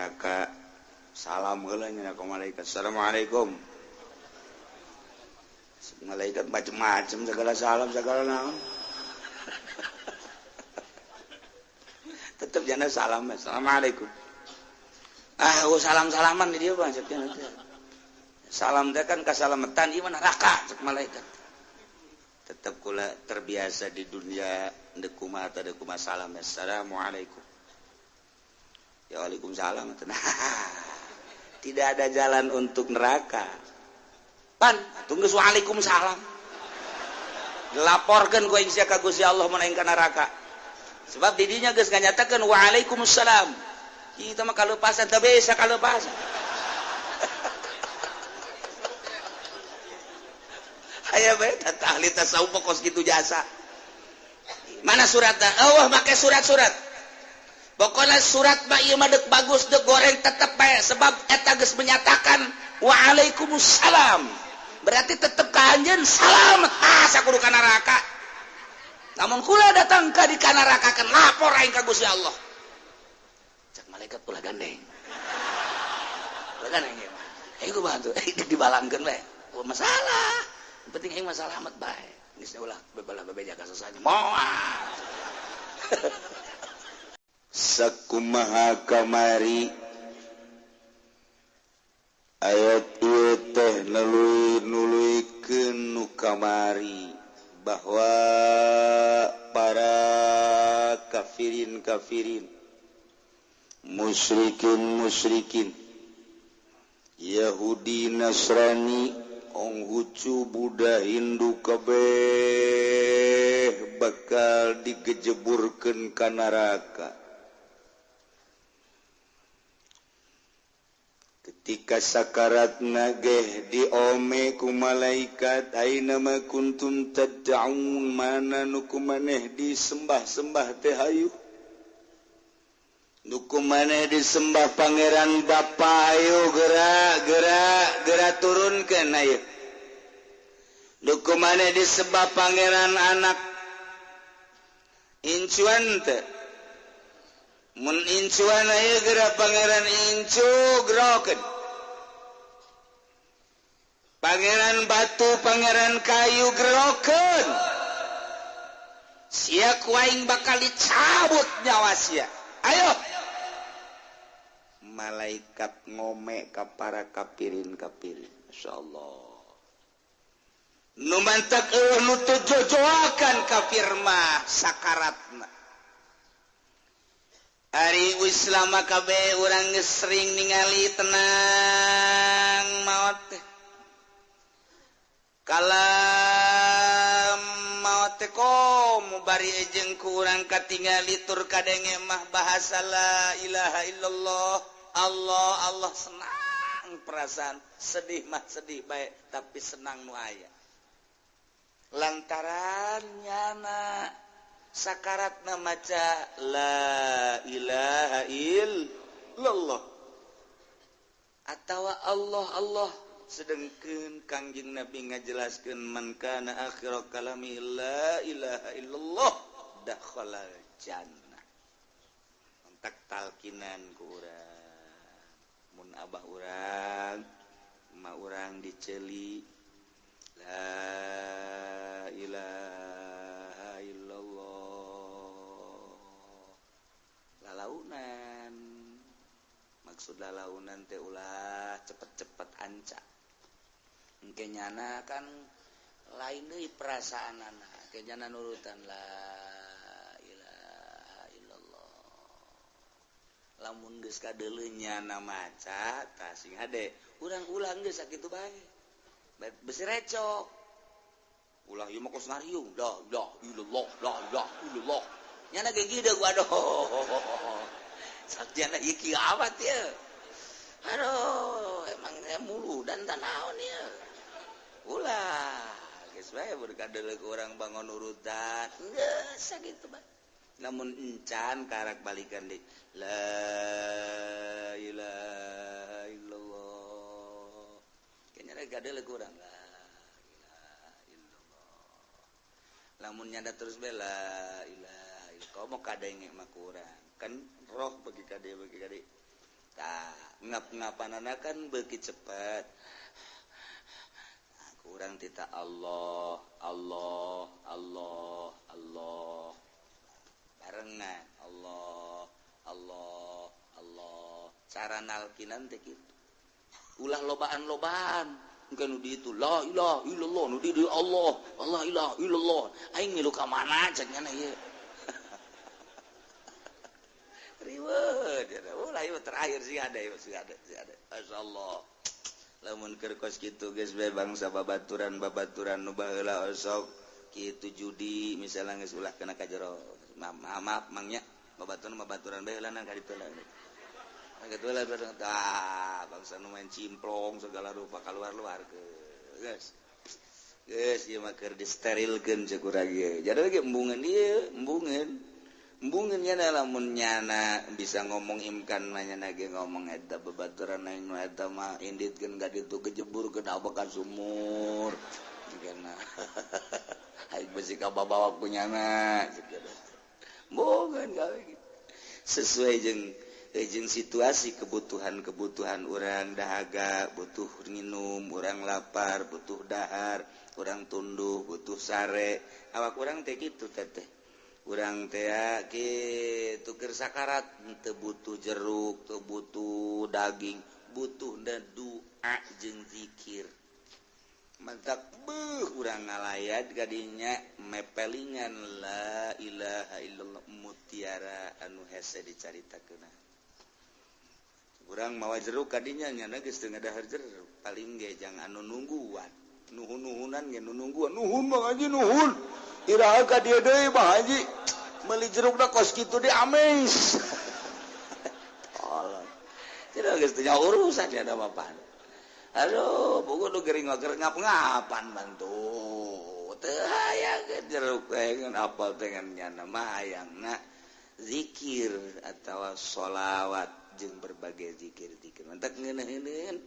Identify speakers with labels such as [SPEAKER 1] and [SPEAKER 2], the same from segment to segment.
[SPEAKER 1] neraka salam heula nya ka malaikat. Assalamualaikum. Malaikat macem-macem segala salam segala naon. Tetep jana salam. Assalamualaikum. Ah, oh salam-salaman di dia bang. Salam teh kan kasalamatan ieu mah neraka cek malaikat. Tetep kula terbiasa di dunia deuk kumaha teh deuk kumaha salam. Assalamualaikum. Ya waalaikumsalam. Tidak ada jalan untuk neraka. Pan, tunggu waalaikumsalam. Dilaporkeun ku aing sia ka Gusti Allah mun aing ka neraka. Sebab didinya geus nganyatakeun waalaikumsalam. Kita mah kalepasan teu bisa kalepasan. Aya bae tah ahli tasawuf kos kitu jasa. Mana suratna? Eueuh make surat-surat. Pokona surat mah ieu mah deuk bagus deuk goreng tetep bae sebab eta geus menyatakan waalaikumsalam. Berarti tetep ka anjeun salamet. Ah sakudu ka neraka. Namun kula datang ka di ka neraka kan lapor aing ka Gusti Allah. Cak malaikat ulah gandeng. Ulah gandeng ieu mah. Aing kumaha tuh? Dibalangkeun bae. Oh, masalah. Yang penting aing mah salamet bae. Geus ulah bebalah bebeja ka sasanya. Moal. Sakumaha kamari ayat ieu teh nului-nuluikeun nu kamari bahwa para kafirin-kafirin musyrikin-musyrikin Yahudi Nasrani Konghucu Buddha Hindu kabeh bakal digejeburkeun ka neraka. Ketika sakarat nageh diome ku malaikat aina ma kuntum tad'un mana nu kumaneh disembah-sembah teh hayu nu kumaneh disembah pangeran bapa ayo gerak gerak gerak turunkeun ayo nu kumaneh disembah pangeran anak incuan teh mun incuan ayo gerak pangeran incu gerokeun pangeran batu pangeran kayu gerokeun sia ku aing bakal dicabut nyawa sia ayo malaikat ngome ka para kafirin-kafirin masyaallah nu mantak eueuh nu teu jojoakan kafir mah sakaratna. Ari Islam kabeh urang geus sering ningali tenang maot teh. Kalam maot teh komo bari jeung ku urang katingali tur kadenge mah bahasa la ilaha illallah Allah Allah senang perasaan sedih mah sedih bae tapi senang nu aya. Lantaran nyana sakaratna maca la ilaha illallah atawa Allah Allah sedengkeun Kangjeng Nabi ngajelaskeun man kana akhira kalami la ilaha illallah dakhalal jannah. Entak talkinan ku urang mun abah urang emak urang diceli la ilaha illallah lalaunan maksud lalaunan teh ulah cepet-cepet anca engke nyana kan lain deui perasaanana engke nyana nurutan la ilaha illallah lamun geus kadeuleu nyana maca tah sing hade urang ulah geus sakitu bae besi recok ulah ieu mah kos ngariung la ilaha illallah la ilaha illallah nyana ge gideg waduh sakjana ieu kieu amat ieu aduh emang mulu dan tanaon ieu ulah geus bae berkadeuleu urang bangun urutan geus sakitu bae lamun encan karak balikan deui la ilaha illallah kayaknya kadeuleu urang la ilaha illallah lamun nyada terus bae la ilaha illallah komo kadenge mah kurang kan roh bagi kade Tah ngap-ngapanana kan beuki cepet. Kurang tita Allah Allah Allah Allah barengan Allah Allah Allah cara nalkinan teh kitu ulah lobaan-lobaan engke nu di itu la ilaha illallah nu di dieu Allah Allah ilaha illallah aing milu ka mana cek nya ieu riweuh ulah ieu terakhir sih ada ieu sih ada sih ada masyaallah lamun keur kos kitu geus bae bangsa babaturan-babaturan nu baheula osok kitu judi misalnya geus ulah kena ka jero maaf maaf mangnya babaturan bae heula ka ditu lah kitu lah tah bangsa nu main cimplong segala rupa kaluar-luar geus geus ieu mah keur disterilkeun cek urang ieu jadi lagi embungeun ieu embungeun embungeun nya lamun nyana bisa ngomong imkan mah nyana ge ngomong eta babaturan aing mah eta mah inditkeun ka ditu kejebur ke ka sumur jigana aing besi ka babawa ku nyana embungeun gawe sesuai jeung situasi kebutuhan-kebutuhan urang dahaga butuh minum urang lapar butuh dahar urang tunduh butuh sare awak urang teh kitu teteh urang teh kitu keur sakarat teu butuh jeruk teu butuh daging butuh doa jeung zikir mantak beuh urang ngalayat kadinya mepelingan la ilaha illallah mutiara anu hese dicaritakeun urang mawa jeruk kadinya nyana geus teu ngadahar jeruk paling ge jang anu nungguan nuhun-nuhunan ge nu nungguan nuhun Bang Haji nuhun iraha ka dieu deui Bang Haji meuli jerukna kos kitu di ames tolong tidak geus teu urusan ya ada apaan aduh buku nu gering ngap-ngapan bantu teu hayang jeruk teh ngan apal teh ngan nyana mah hayangna zikir atawa sholawat jeung berbagai zikir-zikir mantak ngeunaheun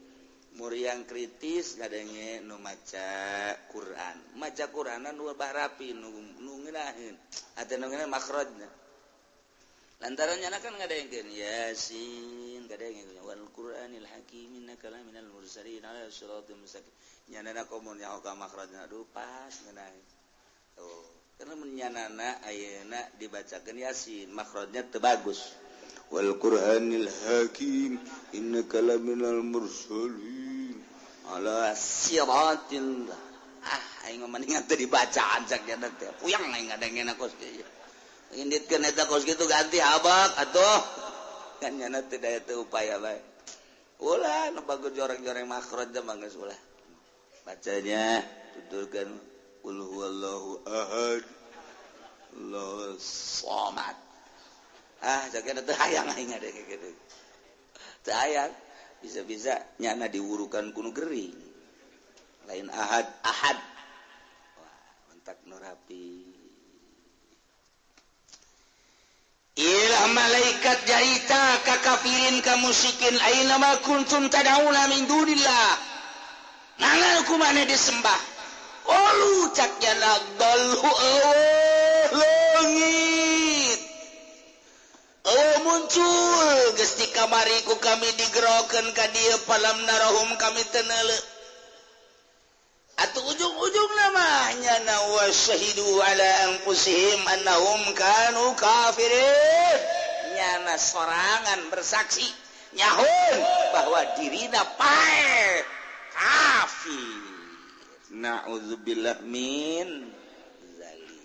[SPEAKER 1] muriang kritis kadenge nu maca Quran maca Quranan nu rapi nu ngeunaheun atuh nu ngeunaheun makhrajna lantaran nyana kan ngadengkeun Yasin kadenge wal Qur'anil hakim innaka laminal mursalin ala siratal mustaqim nyanana komo nyaho ka makhrajna aduh pas ngeunaheun tuh karena menyanana ayeuna dibacakeun Yasin makhrajna teu bagus wal Qur'anil hakim innaka laminal mursalin ala siratil ah aing mah mendingan teu dibacaan cak nya teh puyang aing ngadengena kos kieu inditkeun eta kos kitu ganti habak atuh kan nyana teu daya teu upaya bae ulah nu bagus joreng-joreng makhraj mah geus ulah bacanya tuturkeun qul huwallahu ahad Allahus samad ah jaga teu hayang aing ada kitu teu hayang bisa-bisa nyana diwurukan ku nu gering lain ahad ahad wah mentak nu rapi ilah malaikat jarita ka kafirin ka musyrikin aina ma kuntum tad'una min dunillah ngangal ku maneh disembah olu cak nyana dalu leungit oh muncul geus di kamari ku kami digerokeun ka dieu palam narahum kami teu neuleuh atuh ujung-ujungna mah nyana wasyahidu ala anfusihim annahum kanu kafirin nyana sorangan bersaksi nyahun bahwa dirina paeh kafir na'udzubillah min zalik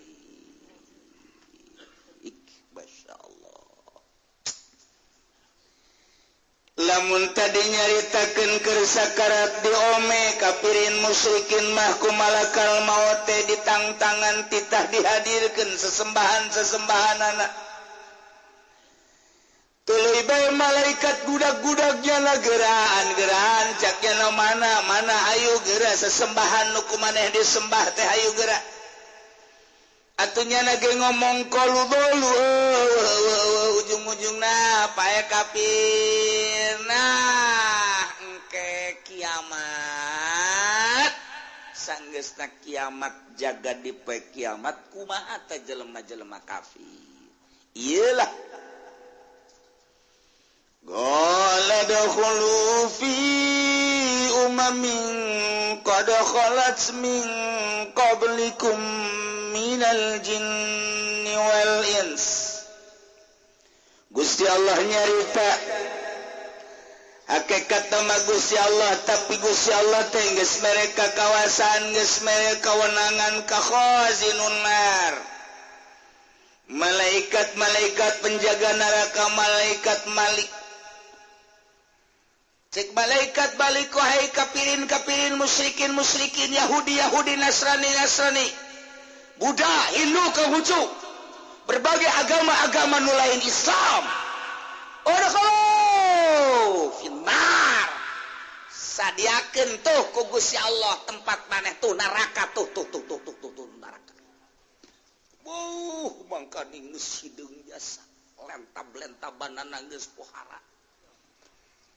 [SPEAKER 1] masyaallah lamun tadi nyaritakeun keur sakarat diome kafirin musyrikin mah ku malakal maut teh ditangtangan titah dihadirkeun sesembahan-sesembahanana tuluy bae malaikat gudag-gudagnya na geraan-geraan cak nya mana mana ayo geura sesembahan nu ku maneh disembah teh ayo geura atuh nyana ge ngomong kolu dolu ujung-ujungna pae kafir nah engke kiamat sanggeusna kiamat jaga di poe kiamat kumaha teh jelema-jelema kafir ieulah Qala dakhulu fi umamin qad khalat min qablikum minal jinni wal ins. Gusti Allah nyarita hakikat nama Gusti Allah, tapi Gusti Allah teh geus mereka kawasan, geus mereka kewenangan ka khazinun nar, malaikat-malaikat penjaga neraka, malaikat Malik. Cek malaikat balik, wahai kafirin-kafirin, musyrikin-musyrikin, Yahudi-Yahudi, Nasrani-Nasrani, Buddha, Hindu, Konghucu, berbagai agama-agama nu lain Islam, udkhulu finnar, sadiakeun tuh ku Gusti Allah tempat maneh tuh neraka, tuh tuh tuh tuh tuh tuh, tuh neraka. Buh, mangkaning geus hideung jasa lentab-lentabanana geus pohara.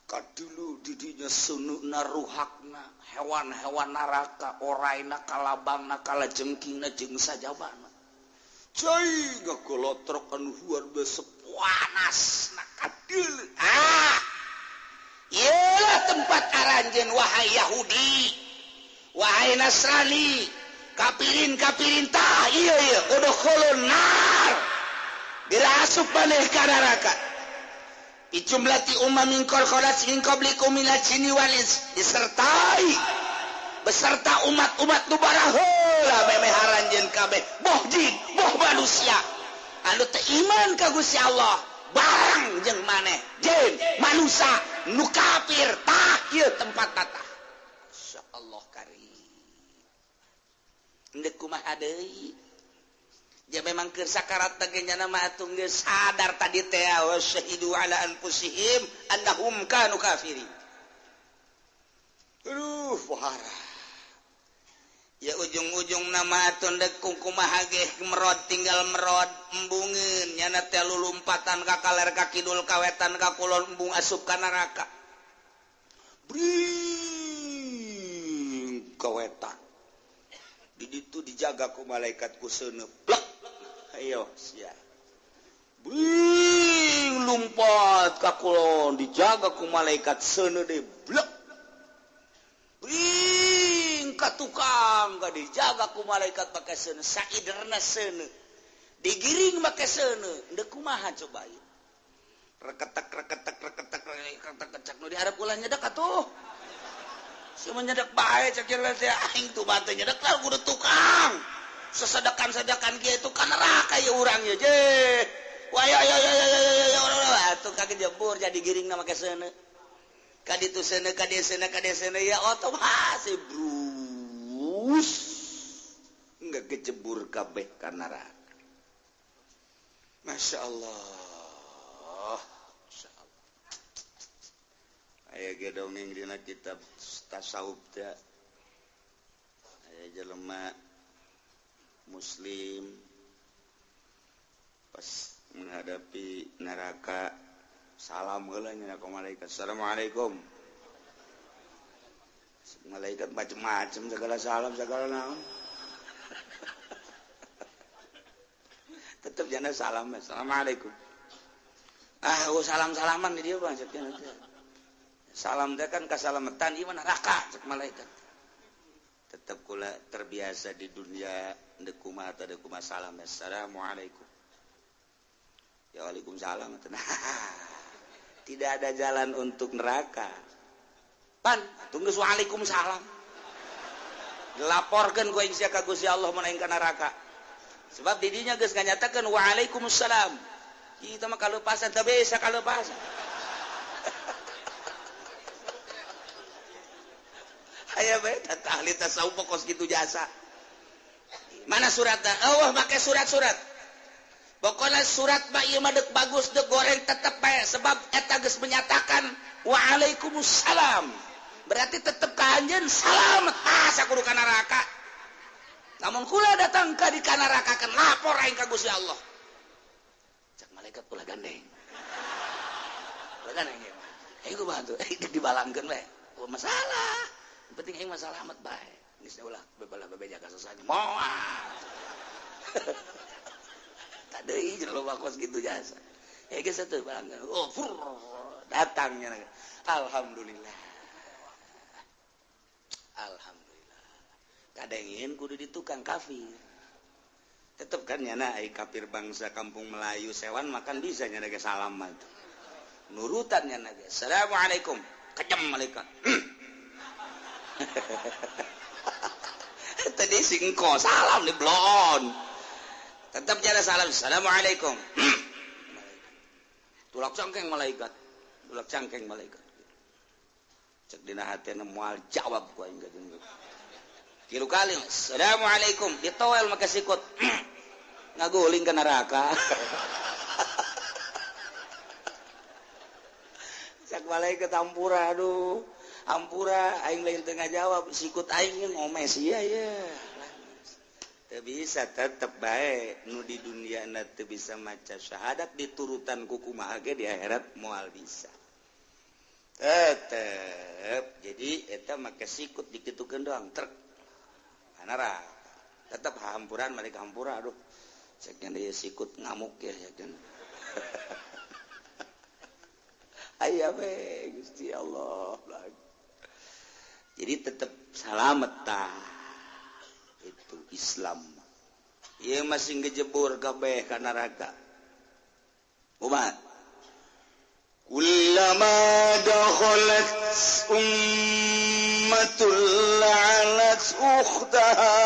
[SPEAKER 1] Kadulu didinya seuneuhna ruhakna hewan-hewan neraka, oraina, kalabangna, kalajengkingna jeung sajabana. Cai ngagolotrok anu luar biasa panasna kadulu. Ah, ieulah tempat aranjeun wahai Yahudi, wahai Nasrani, kafirin-kafirin tah ieu ieu udkhulun nar, dirasup maneh ka neraka. Ijumlati umamin qad khalat min qablikum minal jinni wal ins, disertai beserta umat-umat nu baraheula memeh aranjeun kabeh, boh jin boh manusia anu teu iman ka Gusti Allah bareng jeung maneh jin manusia nu kafir tah ieu tempat tata. Insyaallah karim endek kumaha deui. Ya memang keur sakarat teh nyana mah atuh geus sadar tadi teh wa syahidu ala anfusihim annahum kanu kafirin. Aduh, pohara. Ya ujung-ujung nama atuh ndek kumaha ge merod tinggal merod embungeun nyana teh lulumpatan ka kaler ka kidul ka wetan ka kulon embung asup ka neraka. Bring ka wetan. Di ditu dijaga ku malaikat ku seuneu. Plek. Ayo sia. Bring lumpat ka kulon dijaga ku malaikat seuneu deui. Blek. Bring ka tukang ka dijaga ku malaikat make seuneu, saiderna seuneu. Digiring make seuneu, endek kumaha coba ieu. Reketek reketek reketek reketek cak nu diharap ulah nyedek atuh. Si menyedek bae cak ieu teh aing tuh mah teh nyedek lah kudu tukang. Sesedekan-sedekan kieu itu ka neraka ieu urang ieu je. Wah ayo ayo ayo ayo atuh kagejebur jadi giringna make seuneu. Ka ditu seuneu ka dieu seuneu ka dieu seuneu ya otomatis brus enggak kejebur kabeh ka neraka. Masya Allah, Masya Allah. Aya ge dongeng dina kitab tasawuf teh. Aya jelema muslim pas menghadapi neraka salam heula nya ka malaikat. Assalamualaikum. Malaikat macem-macem segala salam segala naon. Tetep jana salam, assalamualaikum. Ah, oh salam-salaman di dia bang, cek salam teh kan kasalametan ieu mah neraka cek malaikat. Tetep kula terbiasa di dunia deuk kumaha teh deuk kumaha salam, assalamualaikum. Ya waalaikumsalam. Tidak ada jalan untuk neraka. Pan, tunggu waalaikumsalam. Dilaporkeun ku aing sia ka Gusti Allah mun aing ka neraka. Sebab didinya geus nganyatakeun waalaikumsalam. Kita mah kalepasan teu bisa kalepasan. Aya bae tah ahli tasawuf kos kitu jasa. Mana suratna? Eueuh make surat-surat. Pokoknya surat mah ieu mah deuk bagus deuk goreng tetep bae sebab eta geus menyatakan waalaikumsalam. Berarti tetep ka anjeun salamet asa kudu ka neraka. Namun kula datang ka di ka neraka kan lapor aing ka Gusti Allah. Cak malaikat ulah gandeng. Ulah gandeng ieu mah. Aing kumaha tuh? Dibalangkeun we. Oh, masalah. Yang penting aing mah salamet bae. Geus ulah bebalah bebeja ka sasanya. Moal. Tak deui jeung loba kos kitu jasa. Ya geus atuh balangkeun. Oh, fur. Datangnya alhamdulillah. Alhamdulillah. Kadangin kudu di tukang kafir. Tetep kan nyana ai kafir bangsa kampung Melayu sewan makan bisa nyana ge salam mah tuh. Nurutan nyana ge. Assalamualaikum. Kejam malaikat. Tadi singko salam di blon. Tetap nyana salam. Assalamualaikum. Tulak cangkeng malaikat. Tulak cangkeng malaikat. Cek dina hatena moal jawab ku aing ka jeung. Tilu kali assalamualaikum ditoel make sikut. Ngaguling ke neraka. Cek malaikat ampura aduh. Ampura aing lain teu ngajawab sikut aing ngomes ieu ya. Teu bisa tetep bae nu di dunia na teu bisa maca syahadat diturutan ku kumaha ge di akhirat moal bisa. Tetep jadi eta make sikut dikitukeun doang trek neraka. Tetep hampuran mereka hampura aduh. Cek nya sikut ngamuk ya cek. Aya we Gusti Allah. Jadi tetep salamet tah. Itu Islam. Ieu masih ngejebur kabeh ka neraka. Kumaha? Kullama dakhalat ummatul la'anat ukhtaha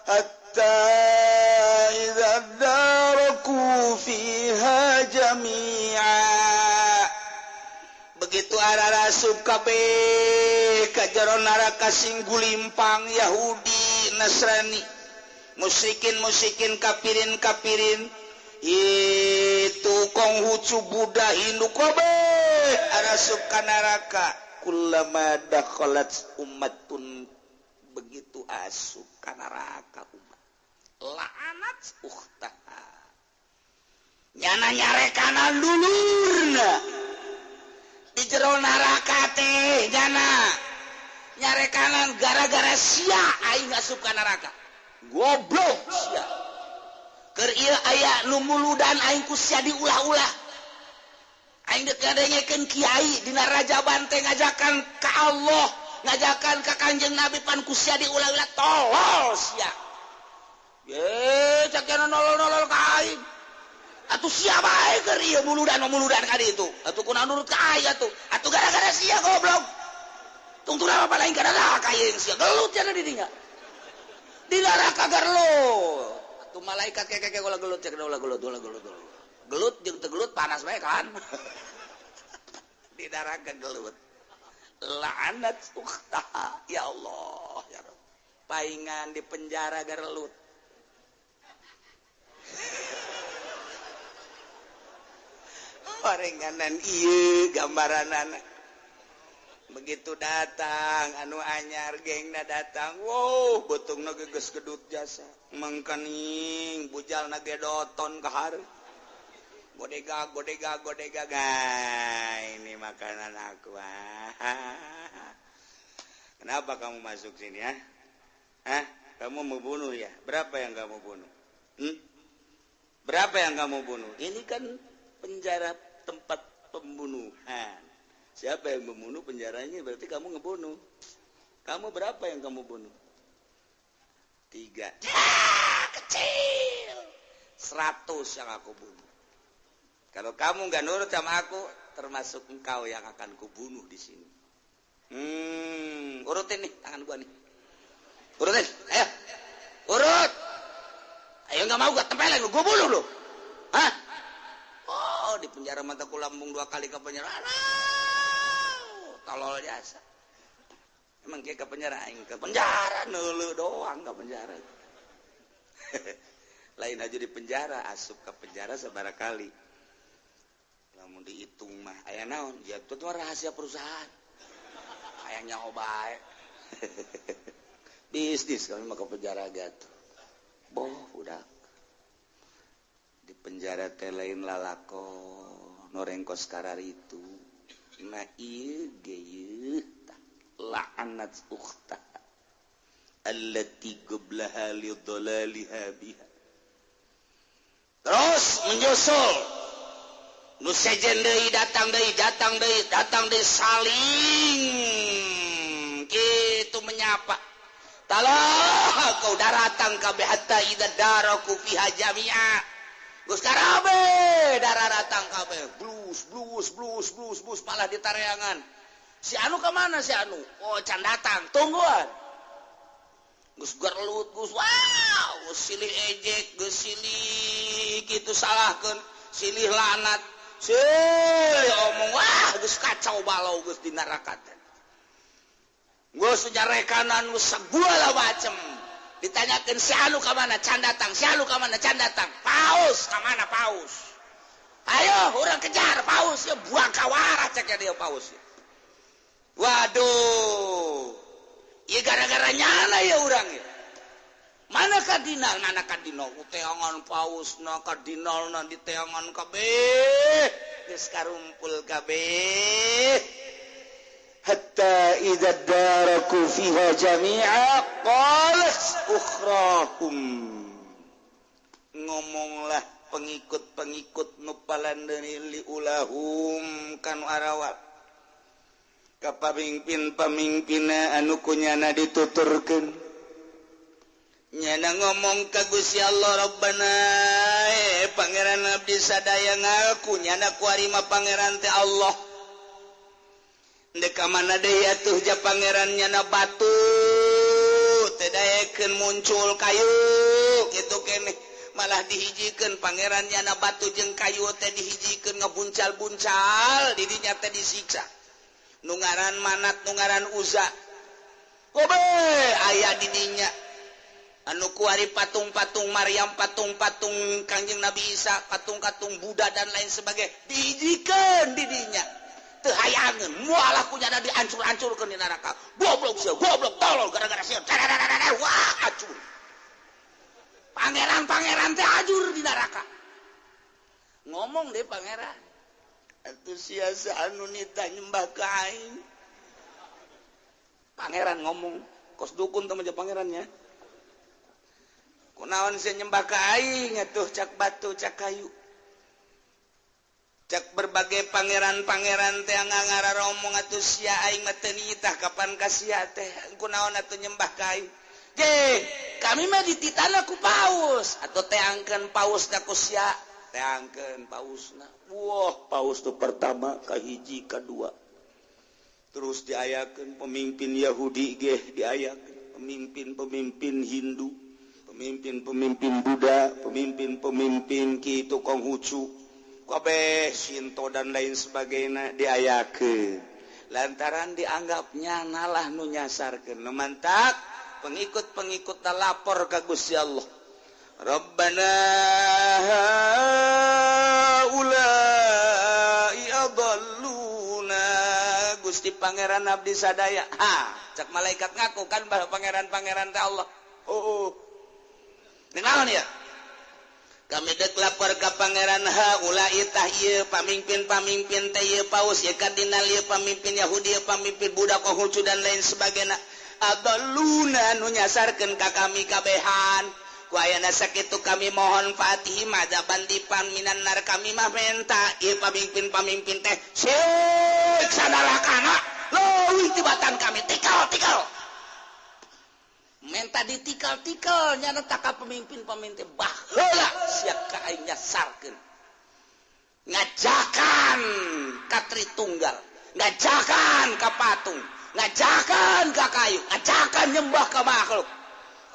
[SPEAKER 1] hatta idza daraku fiha jami'a. Begitu ararasup kabeh ka jero neraka sing gulimpang Yahudi, Nasrani, musyrikin-musyrikin, kafirin-kafirin, itu Konghucu, Buddha, Hindu kabeh arasup ka neraka. Kullama dakhalat ummatun, begitu asup ka neraka umat la'anat ukhtaha, nyana nyarekana dulurna di jero neraka teh, nyana nyarekanan gara-gara sia aing asup ka neraka, goblok sia. Keur ieu aya nu muludan aing ku sia diulah-ulah. Aing deuk ngadengekeun kiai dina Rajaban teh ngajakan ka Allah, ngajakan ka Kanjeng Nabi pan ku sia diulah-ulah, tolol sia. Ye, cak nya nolol-nolol ka aing. Atuh sia bae keur ieu muludan ka ditu. Atuh kunaon nurut ka aing atuh. Atuh gara-gara sia goblok. Tungtung apa lain ka neraka ieu sia gelut cenah di dinya. Di neraka gelut. Atuh malaikat keke ulah gelut cek ulah gelut ulah gelut. Gelut jeung teu gelut panas bae kan. Di neraka gelut. La'anat ukhtaha, ya Allah ya Rabb. Paingan di penjara gelut. Orenganan ieu gambaranana. Begitu datang anu anyar gengna datang, wow beutungna geus gedut jasa. Mangkaning bujalna ge doton ka hareup. Godega godega godega, ini makanan aku. Kenapa kamu masuk sini ya? Hah? Kamu mau bunuh ya? Berapa yang kamu bunuh? Berapa yang kamu bunuh? Ini kan penjara tempat pembunuhan. Siapa yang membunuh penjaranya berarti kamu ngebunuh. Kamu berapa yang kamu bunuh? 3. Ya, kecil. 100 yang aku bunuh. Kalau kamu nggak nurut sama aku, termasuk engkau yang akan kubunuh di sini. Urutin nih tangan gua nih. Urutin, ayo. Urut. Ayo nggak mau gua tempelin lu, gua bunuh lu. Hah? Oh, di penjara mataku lambung 2 kali ke penjara. Aduh, tolol jasa. Emang kayak ke penjara, aing ke penjara neuleuh doang ke penjara. Lain aja di penjara, asup ke penjara sabaraha kali. Lamun dihitung mah aya naon? Ya itu mah rahasia perusahaan. Hayang nyaho bae. Bisnis kami mah ke penjara gitu. Boh, udah. Di penjara teh lain lalako norengkos karar itu. Nah ieu ge ieu tah la'anat ukhta allati qablaha li dhalaliha biha. Terus menyusul Nu sejen deui datang deui, datang deui, datang deui, saling kitu menyapa. Talah kau daratang kabeh hatta idza daraku fiha jami'a. Geus karabe dararatang kabeh, blus blus blus blus blus malah ditareangan. Si anu ka mana si anu? Oh, can datang, tungguan. Geus gerlut, geus wow, geus silih ejek, geus silih kitu salahkeun, silih lanat, silih omong, wah geus kacau balau geus di neraka teh. Geus nyarekanan geus segala macem. Ditanyakeun si anu ka mana can datang, si anu ka mana can datang. Paus ka mana paus? Ayo urang kejar paus ya, buang kawara cek dia paus. Ya. Waduh. Ya gara-gara nyana ya urang ya. Mana kardinal, mana kardinal, teangan paus na kardinal na diteangan kabeh. Geus karumpul kabeh. Hatta idza daraku fiha jami'a qalat ukhrahum. Ngomonglah pengikut-pengikut nu palandeuni liulahum kanu arawat. Ka pamimpin-pamimpinna anu kunyana dituturkeun. Nyana ngomong ka Gusti Allah, Rabbana Pangeran abdi sadaya ngaku nyana kuari mah Pangeran teh Allah. Ndek ka mana deui atuh ja Pangeran nyana batu teh daekeun muncul kayu kitu keneh malah dihijikeun Pangeran nyana batu jeung kayu teh dihijikeun ngebuncal-buncal didinya teh disiksa. Nu ngaran Manat, nu ngaran Uza. Kobe aya didinya. Anu kuari patung-patung Maryam, patung-patung Kangjeng Nabi Isa, patung-patung Buddha dan lain sebagainya dihijikeun didinya. Teu hayangeun, moal ku nyana diancur-ancurkeun di neraka. Goblok sia, goblok tolol gara-gara sia. Wah, acur. Pangeran-pangeran teh ajur di neraka. Ngomong deh pangeran. Atuh sia anu nita nyembah ka aing. Pangeran ngomong, kos dukun teh mah pangerannya. Kunaon sia nyembah ka aing atuh cak batu cak kayu. Cak berbagai pangeran-pangeran teh ngararomong atuh sia aing mah teu nitah kapan ka sia teh. Kunaon atuh nyembah ka aing. Ge, kami mah dititana ku paus atuh teangkeun pausna ku sia. Teangkeun pausna. Wah, paus tu pertama, kahiji, kadua. Terus diayakeun pemimpin Yahudi ge diayakeun, pemimpin-pemimpin Hindu, pemimpin-pemimpin Buddha, pemimpin-pemimpin kitu Konghucu, kabeh Shinto dan lain sebagainya diayakeun. Lantaran dianggapnya nalah nu nyasarkeun. Nu mantak pengikut-pengikut lapor ka Gusti Allah. Rabbana haula'i adalluna. Gusti Pangeran abdi sadaya. Ha, cak malaikat ngaku kan bahwa pangeran-pangeran teh Allah. Oh. Naon ya? Kami dek lapor ka pangeran haula'i tah ieu pamimpin-pamimpin teh ieu paus ieu kardinal ieu pamimpin Yahudi ieu pamimpin Buddha Konghucu dan lain sebagainya. Adalluna nu nyasarkeun ka kami kabehan. Ku ayana sakitu kami mohon fatih madzaban dipan minan nar kami mah menta ieu pamimpin-pamimpin teh siksa narakana leuwih tibatan kami tikal-tikal menta ditikal-tikal nyana taka pemimpin-pemimpin baheula sia ka aing nyasarkeun ngajakan ka Tritunggal, ngajakan ka patung, ngajakan ka kayu, ngajakan nyembah ka makhluk.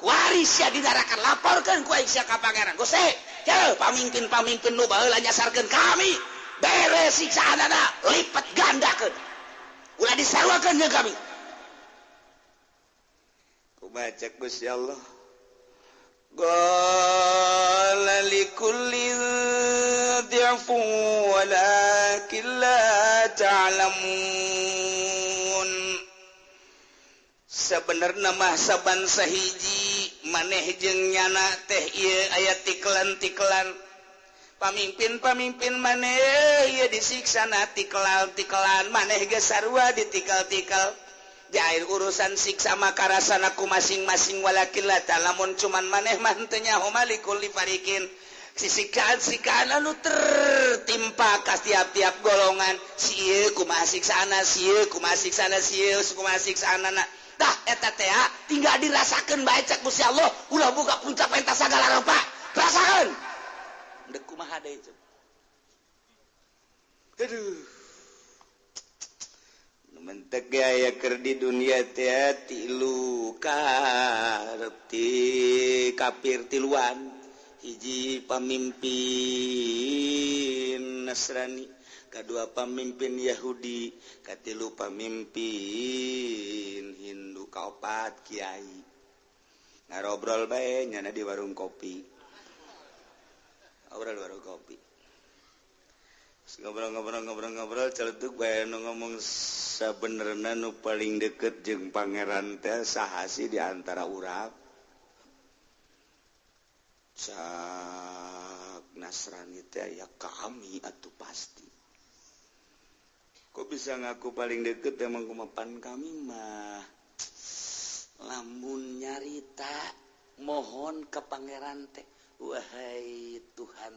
[SPEAKER 1] Kuari sia di neraka laporkeun ku aing sia ka pangeran. Gusti, ye pamimpin-pamimpin nu baheula nyasarkeun kami, bere siksaanana lipat gandakeun. Ulah disaruakeun jeung kami. Kumaha cek Gusti Allah? Qala likulli dhi'fun walakin la ta'lamun. Sebenarnya mah saban sahiji maneh jeung nyana teh ieu aya tiklan-tiklan. Pamimpin-pamimpin maneh ieu disiksa na tiklan-tiklan, maneh ge sarua ditikal-tikal. Jair urusan siksa maka rasana ku masing-masing walakin la ta'lamun cuman maneh mah henteu nyaho malikul li farikin. Sisikaan-sikaan anu tertimpa ka tiap-tiap golongan. Si ieu kumaha siksana, si ieu kumaha siksana, si ieu kumaha siksana. Tah eta teh tinggal dirasakeun bae cek Gusti Allah, ulah buka puncak pentas sagala rupa. Rasakeun. Deuk kumaha deui coba. Aduh. Nu mentek ge aya keur di dunia teh tilu karep ti kafir tiluan. Hiji pamimpin Nasrani, kedua pamimpin Yahudi, katilu pamimpin Hindu, kaopat kiai. Ngarobrol bae nyana di warung kopi. Obrol warung kopi. Ngobrol-ngobrol-ngobrol-ngobrol celetuk bae nu ngomong sabenerna nu paling deket jeung pangeran teh saha sih di antara urang? Cak Nasrani teh ya kami atuh pasti. Kok bisa ngaku paling deket emang kumapan kami mah. Lamun nyarita mohon ke pangeran teh, wahai Tuhan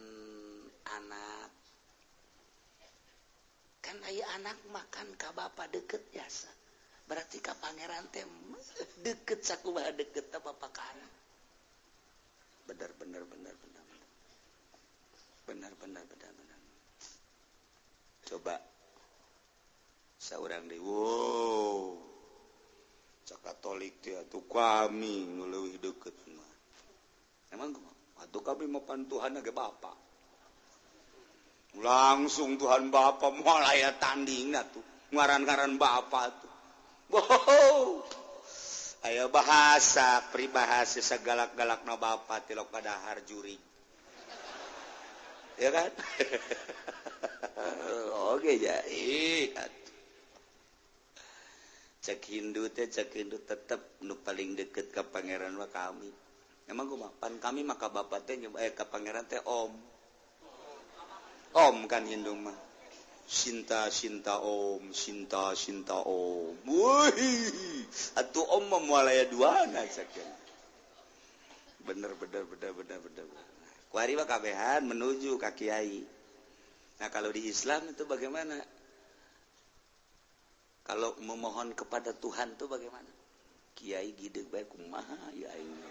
[SPEAKER 1] anak. Kan aya anak makan ka bapa deket jasa. Berarti ka pangeran teh deket sakumaha deket ta bapa ka anak. Benar benar benar benar benar benar benar benar. Coba seorang deui, wow, cak Katolik teh atuh kami nu leuwih deukeut mah. Emang kumaha? Atuh kami mah pan Tuhan ge Bapa. Langsung Tuhan Bapa moal aya tandingna tuh, ngaran-ngaran Bapa tuh. Wow. Ayo bahasa peribahasa segalak-galak no bapa tilok padahar juri, ya kan? Oke ya, cek Hindu teh cek Hindu tetep nu paling deket ke pangeran mah kami. Emang gua pan kami maka bapak teh ke pangeran teh om, om kan Hindu mah. Sinta sinta om, sinta sinta om. Wih, atuh om mah moal aya duana sakieu. Bener bener bener bener bener. Kuari mah kabehan menuju ka kiai. Nah, kalau di Islam itu bagaimana? Kalau memohon kepada Tuhan tuh bagaimana? Kiai gideg bae kumaha ya aing.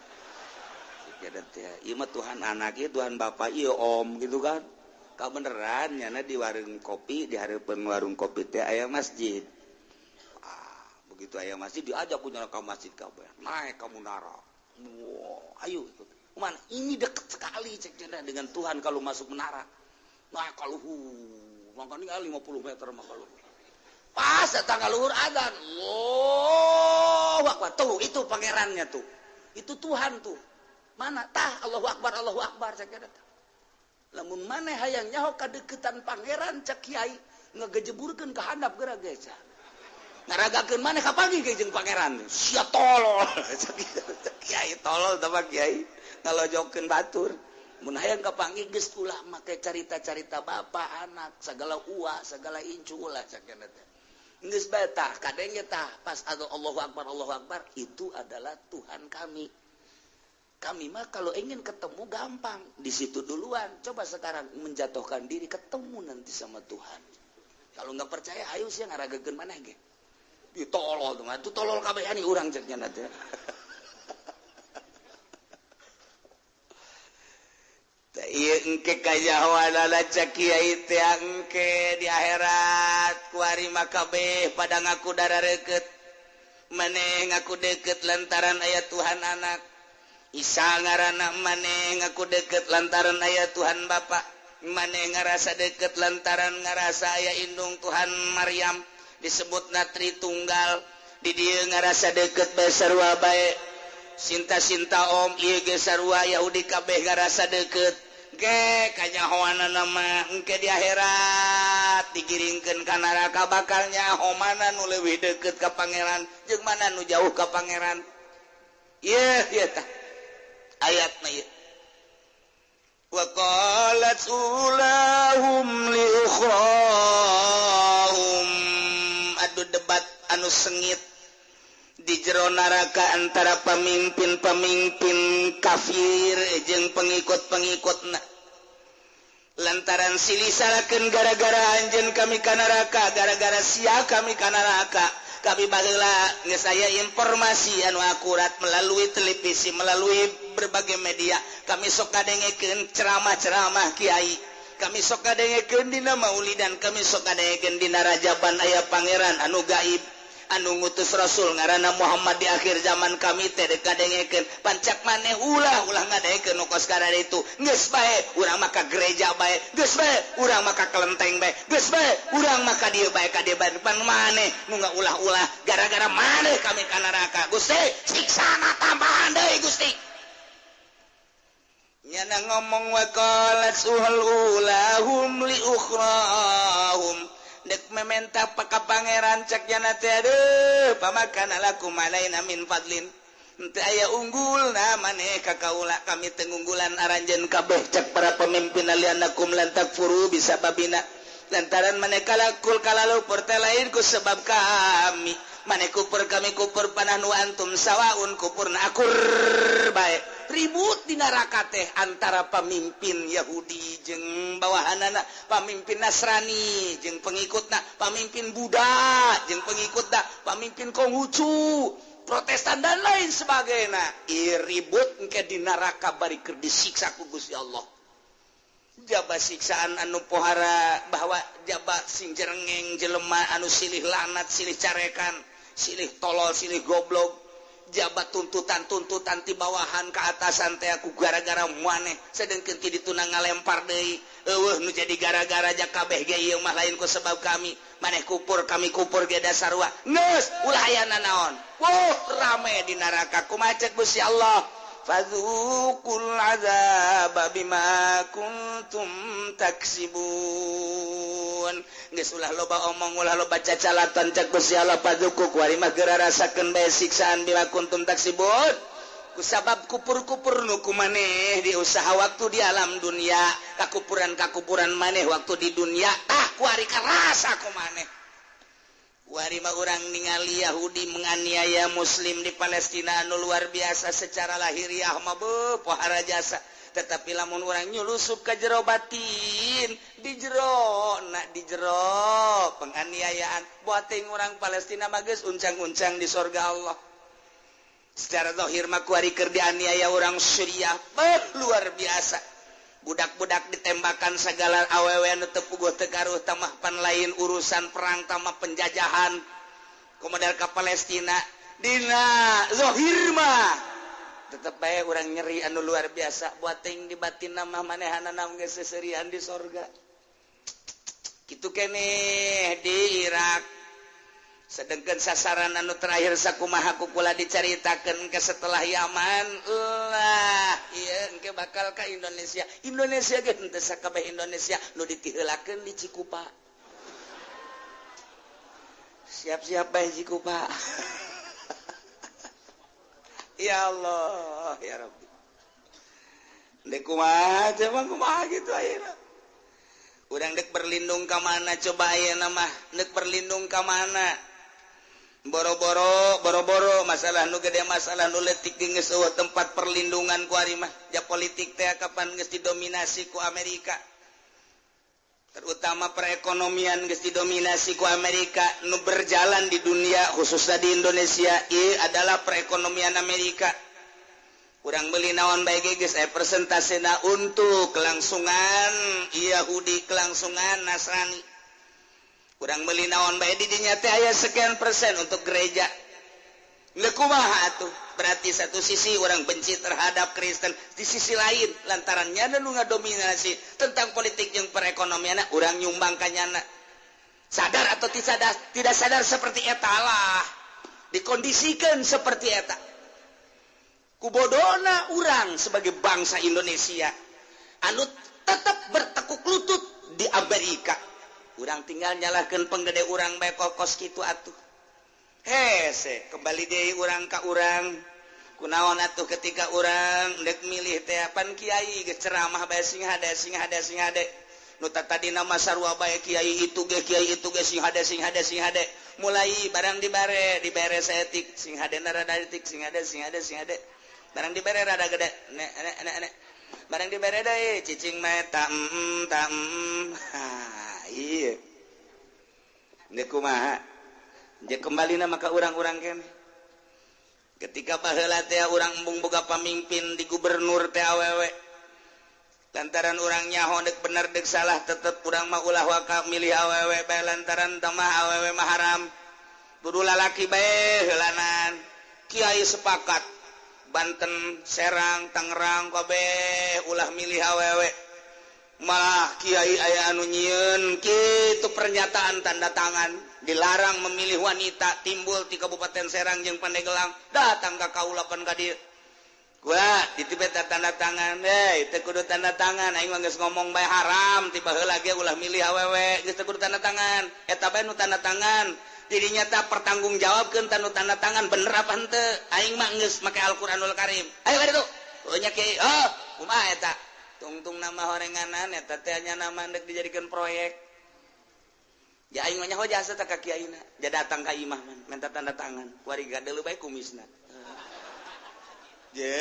[SPEAKER 1] Sakieu teh, ieu mah Tuhan anak ieu Tuhan bapak ieu om gitu kan. Kau beneran nyana di warung kopi, di hareupeun warung kopi teh aya masjid. Ah, begitu aya masjid diajak ku nyana ka masjid kabeh. Naik ka munara. Wow, ayo ikut. Mana ini deket sekali cek cenah dengan Tuhan kalau masuk menara. Naik ka luhur, mangkana 50 meter mah ka luhur. Pas datang ka luhur adzan. Allahu akbar. Tuh, itu pangerannya tuh. Itu Tuhan tuh. Mana tah Allahu akbar, Allahu akbar cek cenah. Lamun maneh hayang nyaho kadeukeutan pangeran cek kiai ngagejeburkeun ka handap geura ge cah. Ngaragakeun maneh kapanggih ge jeung pangeran. Sia tolol. Cek kiai tolol tah mah kiai ngalojokeun batur. Mun hayang kapanggih geus ulah make carita-carita bapa anak sagala uwa sagala incu ulah cek nya teh. Geus bae tah kadenge tah pas Allahu akbar Allahu akbar itu adalah Tuhan kami. Kami mah kalau ingin ketemu gampang, di situ duluan. Coba sekarang menjatuhkan diri ketemu nanti sama Tuhan. Kalau nggak percaya, ayo sih ngaragakeun maneh ge. Ih tolol tuh, itu tolol kabehan urang cek nya teh. Tah ieu engke kajahoanana cek kiai teh engke di akhirat kuari mah kabeh pada ngaku darareukeut. Maneh ngaku deukeut lantaran aya Tuhan anak. Isa ngaranna maneh ngaku deket lantaran aya Tuhan Bapa, maneh ngarasa deket lantaran ngarasa aya indung Tuhan Maryam disebut natri tunggal. Di dieu ngarasa deket bae sarua bae. Sinta-sinta om ieu ge sarua Yahudi kabeh ngarasa deket. Ge kanyahoanana mah engke di akhirat digiringkeun ka neraka bakal nyaho mana nu leuwih deket ka pangeran jeung mana nu jauh ka pangeran. Ieu ieu tah ayatna ieu. Wa qalat ulahum li ukhrahum, adu debat anu sengit di jero neraka antara pemimpin-pemimpin kafir jeung pengikut-pengikutna. Lantaran silih salahkeun, gara-gara anjeun kami ka neraka, gara-gara sia kami ka neraka. Kami baheula geus aya informasi anu akurat melalui televisi, melalui berbagai media. Kami sok ngadengekeun ceramah-ceramah kiai, kami sok ngadengekeun dina maulidan, kami sok ngadengekeun dina rajaban, aya pangeran anu gaib anu ngutus rasul ngaranna Muhammad di akhir zaman. Kami teh dek ngadengekeun. Pan cek maneh ulah, ulah ngadengekeun nu kos itu. Geus bae urang maka gereja bae, geus bae urang maka kelenteng bae, geus bae urang maka dieu bae, ka dieu bae. Pan maneh nu ulah-ulah, gara-gara maneh kami ka neraka. Gusti, siksana tambahan deui, Gusti. Nyana ngomong wa qalat suhal ulahum li ukhrahum, dek mementa ka pangeran. Cek nyana teh, aduh, famakana lakum alaina min fadlin, henteu aya unggul na maneh ka kaula, kami teu ngunggulan aranjeun kabeh. Cek para pemimpin, liannakum lan takfuru bisababina, lantaran maneh kalakul kalalupur teh lain ku sebab kami. Maneh kupur, kami kupur, panahnu antum sawaun, kupurna akur bae. Ribut di neraka teh antara pemimpin Yahudi jeung bawahanana, pemimpin Nasrani jeung pengikutna, pemimpin Buddha jeung pengikutna, pemimpin Konghucu, Protestan, dan lain sebagainya. Ribut engke di neraka bari keur disiksa ku Gusti Allah. Jaba siksaan anu pohara bahwa jaba sing jerengeng jelema anu silih lanat, silih carekan, silih tolol, silih goblok. Jaba tuntutan-tuntutan ti bawahan ke atasan teh aku gara-gara maneh, sedengkeun ti dituna ngalempar deui, eueuh nu jadi gara-gara. Ja kabeh ge ieu mah lain ku sebab kami, maneh kupur, kami kupur ge dasarua. Geus ulah aya nanaon. Wuh, rame di neraka. Kumaha cek Gusti Allah? Fadzuqul azaba bima kuntum taksibun. Geus ulah loba omong, ulah loba cacalatan. Cek Gusti Allah, fadzuqu, kuari mah geura rasakeun bae siksaan, bima kuntum taksibun, kusabab kupur-kupur nu ku maneh di usaha waktu di alam dunia, kakupuran-kakupuran maneh waktu di dunia. Ah, kuari karasa ku maneh. Kuari mah urang ningali Yahudi menganiaya Muslim di Palestina anu luar biasa. Secara lahiriah mah beuh, pohara jasa, tetapi lamun urang nyulusup ke jero batin, di jero nak, di jero penganiayaan buat orang Palestina mah geus uncang-uncang di sorga Allah. Secara zahir mah kuari keur dianiaya orang Suriah, beuh, luar biasa, budak-budak ditembakan segala, awewe anu teu puguh teu garuh. Tamah pan lain urusan perang, tamah penjajahan kemudian ke Palestina. Dina zahir mah tetep bae urang nyeri anu luar biasa, buat ting di batin mah manehanana geus seserian di sorga. Kitu keneh di Irak. Sedangkan sasaran anu terakhir sakumaha kukula diceritakan ke setelah Yaman lah, iya, engke bakal ke Indonesia. Indonesia ge henteu sakabeh Indonesia, nu ditiheulakeun di Cikupa. Siap-siap bae Cikupa. Ya Allah, ya Rabbi. Dek kumaha coba, kumaha gitu ayeuna? Urang dek berlindung ka mana coba ayeuna mah? Dek berlindung ka mana? Boro-boro, boro-boro masalah nu gede, masalah nu letik geus eueuh tempat perlindungan ku ari mah. Ja politik teh kapan geus didominasi ku Amerika, terutama perekonomian geus didominasi ku Amerika. Nu berjalan di dunia, khususnya di Indonesia, ieu adalah perekonomian Amerika. Urang beli naon bae ge geus aya persentasena untuk kelangsungan Yahudi, kelangsungan Nasrani. Kurang beli naon bae di dinya teh aya sekian persen untuk gereja. Kumaha atuh? Berarti satu sisi orang benci terhadap Kristen, di sisi lain lantarannya nu ngadominasi tentang politik yang perekonomian, orang nyumbang kanyana. Sadar atau tidak sadar, tidak sadar seperti eta lah dikondisikan seperti eta. Kubodona urang sebagai bangsa Indonesia anu tetap bertekuk lutut di Amerika, urang tinggal nyalahkan penggede urang bae kos kitu atuh. Hese kembali deui urang ka urang. Kunaon atuh ketika urang dek milih teh? Pan kiai geus ceramah bae sing hade, sing hade, sing hade. Nu tadi nama sarua bae, kiai itu ge, kiai itu ge, sing hade, sing hade, sing hade. Mulai barang dibare, dibere saeutik, sing hade rada etik, sing hade, sing hade, sing hade. Barang dibere rada gede, nek nek nek nek. Barang dibere deui cicing mah ta ta ha ieu. Deuk kumaha? Jeung kembalina maka urang-urang keneh. Ketika baheula teh urang embung boga pamimpin di gubernur teh awewe. Lantaran urang nyaho deuk bener deuk salah tetep urang mah ulah waka milih awewe bae lantaran teh mah awewe mah haram. Kudu lalaki bae heulanan. Kiai sepakat Banten, Serang, Tangerang kabeh ulah milih awewe. Malah kiai aya anu nyieun kitu pernyataan tanda tangan dilarang memilih wanita timbul di Kabupaten Serang jeung Pandeglang datang ka kaula pan ka dieu. Gua ditibet tanda tangan eh teu kudu tanda tangan aing mah geus ngomong bae haram ti baheula ge ulah milih awewe geus teu kudu tanda tangan eta bae nu tanda tangan dirinya tak pertanggungjawabkeun tanu tanda tangan bener apa henteu aing mah geus make Al-Qur'anul Karim ayo ka ditu oh nya kiai oh kumaha eta tungtung nama horenganan eta teh nya nama deuk dijadikeun proyek ya aing mah nyaho jasa teh ka kiaina ja datang ka imah man minta tanda tangan kuari gadeuleuh bae kumisna je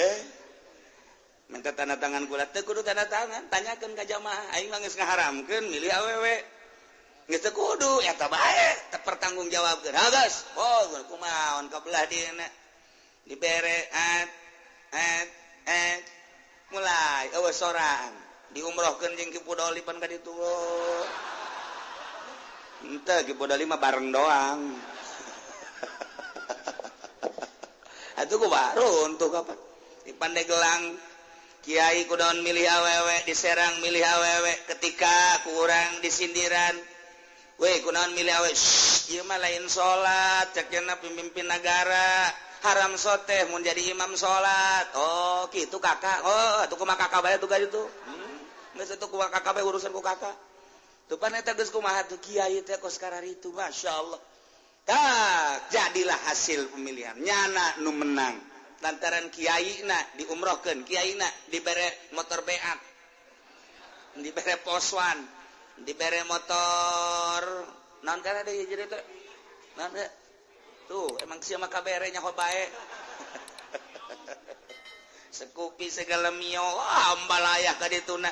[SPEAKER 1] minta tanda tangan kula teu kudu tanda tangan tanyakeun ka jamaah aing mah geus ngaharamkeun milih awewe geus teu kudu eta bae teu pertanggungjawabkeun ha geus oh kumaha ka belah dieuna dibere at at at mulai eueuh sorang diumrohkeun jeung Ki Pudoli pan ka ditu henteu Ki Pudoli mah bareng doang atuh ku baru untuk apa di Pandeglang kiai kudaon milih awewe di Serang milih awewe ketika kurang disindiran weh kunaon milih awewe ieu mah lain salat cek cenah pemimpin negara haram soteh mun jadi imam salat oh kitu kakak oh atuh kumaha kakak bae tuh ka ditu geus atuh kumaha kakak bae urusan ku kakak tuh pan eta geus kumaha tuh kiai teh kos kararitu masyaallah tak jadilah hasil pemilihan nyana nu menang lantaran kiaina diumrohkeun kiaina dibere motor beat dibere poswan dibere motor naon kana deui jadi teh naon teh tuh emang sia mah kabere nyaho bae sekupi segala mio wah ambalayah ka dituna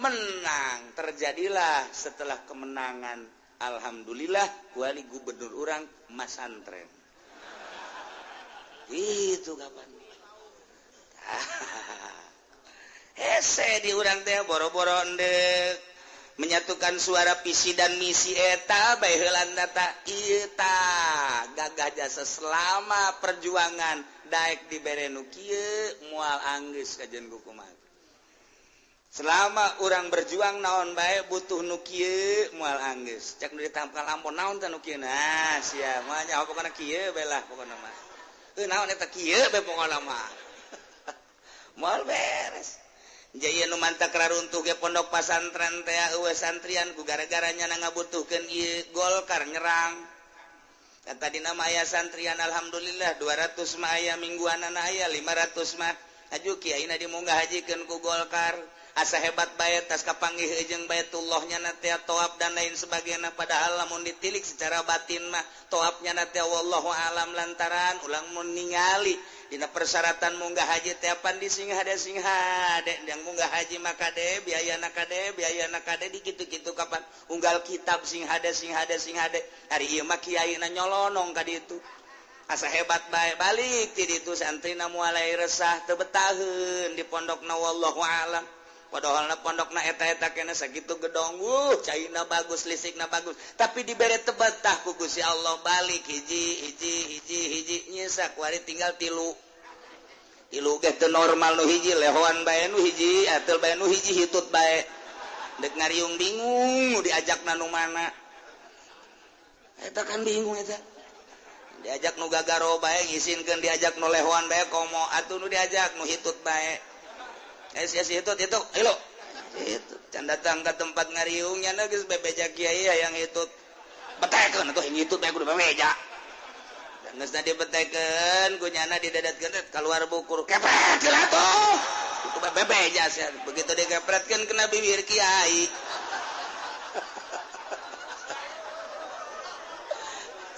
[SPEAKER 1] menang terjadilah setelah kemenangan alhamdulillah kuali gubernur urang masantren itu kapan hese di urang teh boro-boro endek menyatukan suara visi dan misi eta bae heulan data ieu tah gagah jasa selama perjuangan daek dibere nu kieu moal anggeus kajen kumaha selama urang berjuang naon bae butuh nu kieu moal anggeus cek nu ditampal ampun naon teh nu kieu nah sia mah nya pokona kieu bae lah pokona mah heuh naon eta kieu bae pokona mah moal beres jaya nu mantak raruntuh ge pondok pasantren teh eueuh santrian ku gara-gara nya ngabutuhkeun ieu Golkar nyerang dan tadina mah aya santrian alhamdulillah 200 mah aya mingguanana aya 500 mah aju kiaina dimunggah hajikeun ku Golkar asa hebat bae tas kapanggih jeung Baitullahnya na teh tawaf dan lain sebagainya padahal lamun ditilik secara batin mah tawafnya na teh wallahu alam lantaran ulang mun ningali dina persyaratan munggah haji teh pan di sing hade yang munggah haji mah kade biayana kade di kitu-kitu kapan unggal kitab sing hade ari ieu mah kiaina nyolonong ka ditu asa hebat bae balik ti ditu santrina mulai resah teu betaheun di pondokna wallahu alam padahal na pondokna eta-eta kena sakitu gedong caina bagus listrikna bagus tapi dibere teu betah ku Gusti Allah balik hiji hiji hiji hiji nyisa kuari tinggal tilu tilu ge teu normal nu hiji lehoan bae nu hiji ateul bae nu hiji hitut bae deuk ngariung bingung diajakna nu mana eta kan bingung eta diajak nu gagaro bae ngisinkeun diajak nu lehoan bae komo atuh nu diajak nu hitut bae si hitut itu hilo itu can datang ke tempat ngariungnya geus bebeja kiai hayang hitut betekeun atuh hitut bae kudu bebeja geus tadi betekeun ku nyana didadatkeun keluar bukur kepret atuh itu bebeja sia begitu dikepretkeun kena bibir kiai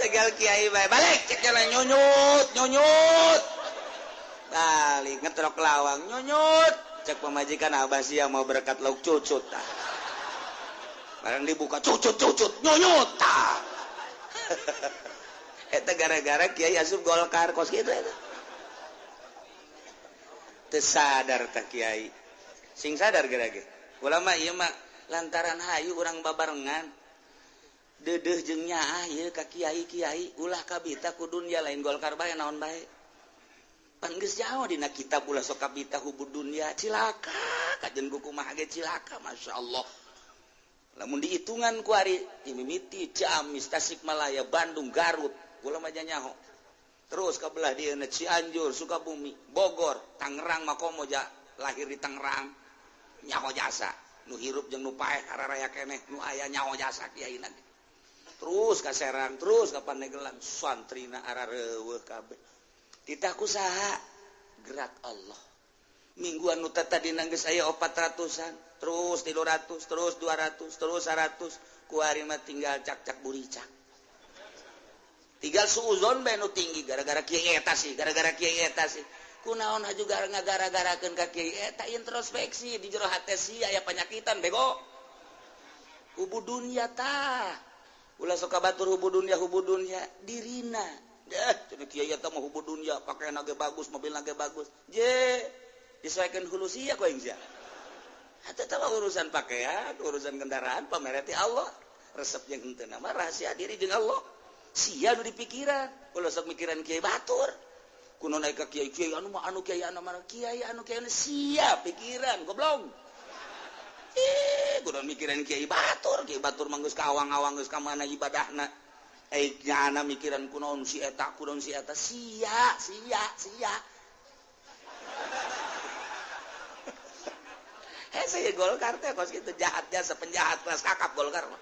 [SPEAKER 1] tegal kiai bae balik cek jalan nyunyut nyunyut balik ngetrok lawang nyunyut Cek pemajikan abah sia mau berkat lauk cucut tah. Barang dibuka cucut cucut nyonyot tah. Eta gara-gara kiai asup Golkar kos kitu eta. Teu sadar tah kiai. Sing sadar geura ge. Ulama ieu mah lantaran hayu urang babarengan. Deudeuh jeung nyaah ieu ka kiai-kiai ulah kabita ku dunya lain Golkar bae naon bae. Pan geus jauh dina kitab ulah sok kabita hubud dunya cilaka kajen ku kumaha ge cilaka masyaallah. Lamun dihitungan ku ari mimiti Ciamis, Tasikmalaya, Bandung, Garut, kula mah nyaho. Terus ka belah dieuna Cianjur, Sukabumi, Bogor, Tangerang mah komo ja lahir di Tangerang. Nyaho jasa, nu hirup jeung nu paeh kararaya keneh, nu aya nyaho jasa kiaina. Terus ka Serang, terus ka Pandeglang, santrina arareuweuh kabeh. Titah ku saha? Gerak Allah. Mingguan nu tadi geus aya 400-an, terus 300, terus 200, terus 100, ku ari mah tinggal cak-cak buricak. Tinggal suuzon bae nu tinggi gara-gara kiai eta sih, gara-gara kiai eta sih. Kunaon haju ngagara-garakeun ka kiai eta introspeksi di jero hate sia aya panyakitan bego. Hubu dunya tah. Ulah sok ka batur hubu dunya dirina. Deh, cenah kiai eta mah hubu dunya, pakaian ge bagus, mobil ge bagus. Je, disesuaikan hulu sia ku aing sia. Eta teh urusan pakaian, urusan kendaraan pamereti Allah. Resep jeung henteu mah rahasia diri jeung Allah. Sia nu dipikiran, ulah sok mikiran kiai batur. Kuno naik ka kiai kiai anu mah anu kiai anu mah kiai anu kiai sia pikiran goblok. Kudu mikiran kiai batur mah geus ka awang-awang geus ka mana ibadahna. Nyana mikiran kunaon si eta kunaon si eta sia sia sia. Hese Golkar teh kos kitu jahat jasa penjahat kelas kakap Golkar mah.